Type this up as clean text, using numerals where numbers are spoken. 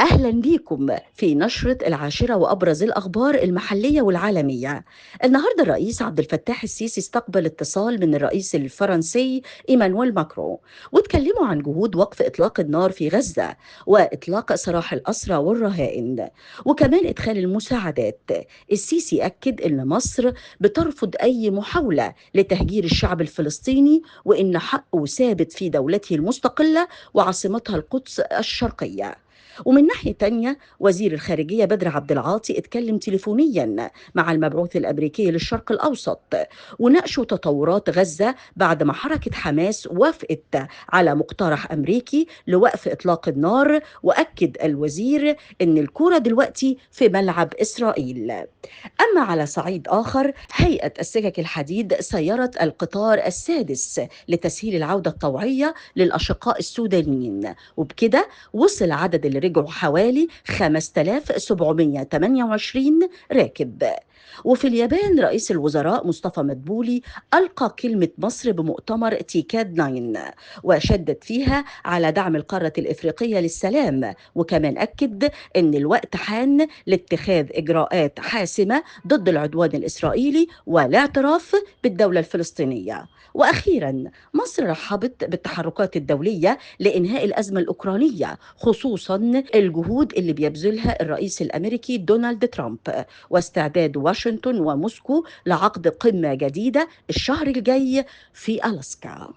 أهلا بيكم في نشرة العاشرة وأبرز الأخبار المحلية والعالمية. النهاردة الرئيس عبد الفتاح السيسي استقبل اتصال من الرئيس الفرنسي إيمانويل ماكرون، واتكلموا عن جهود وقف إطلاق النار في غزة وإطلاق سراح الأسرى والرهائن وكمان إدخال المساعدات. السيسي أكد أن مصر بترفض أي محاولة لتهجير الشعب الفلسطيني، وأن حقه ثابت في دولته المستقلة وعاصمتها القدس الشرقية. ومن ناحية تانية وزير الخارجية بدر عبد العاطي اتكلم تليفونيا مع المبعوث الأمريكي للشرق الأوسط، وناقشوا تطورات غزة بعد ما حركة حماس وافقت على مقترح أمريكي لوقف إطلاق النار. وأكد الوزير أن الكرة دلوقتي في ملعب إسرائيل. أما على صعيد آخر، هيئة السكك الحديد سيرت القطار السادس لتسهيل العودة الطوعية للأشقاء السودانيين، وبكده وصل عدد اللي رجعوا حوالي 5728 راكب. وفي اليابان رئيس الوزراء مصطفى مدبولي ألقى كلمة مصر بمؤتمر تيكاد 9، وشدد فيها على دعم القارة الإفريقية للسلام، وكمان أكد أن الوقت حان لاتخاذ إجراءات حاسمة ضد العدوان الإسرائيلي والاعتراف بالدولة الفلسطينية. وأخيرا، مصر رحبت بالتحركات الدولية لإنهاء الأزمة الأوكرانية، خصوصا الجهود اللي بيبذلها الرئيس الأمريكي دونالد ترامب، واستعداد واشنطن وموسكو لعقد قمة جديدة الشهر الجاي في ألاسكا.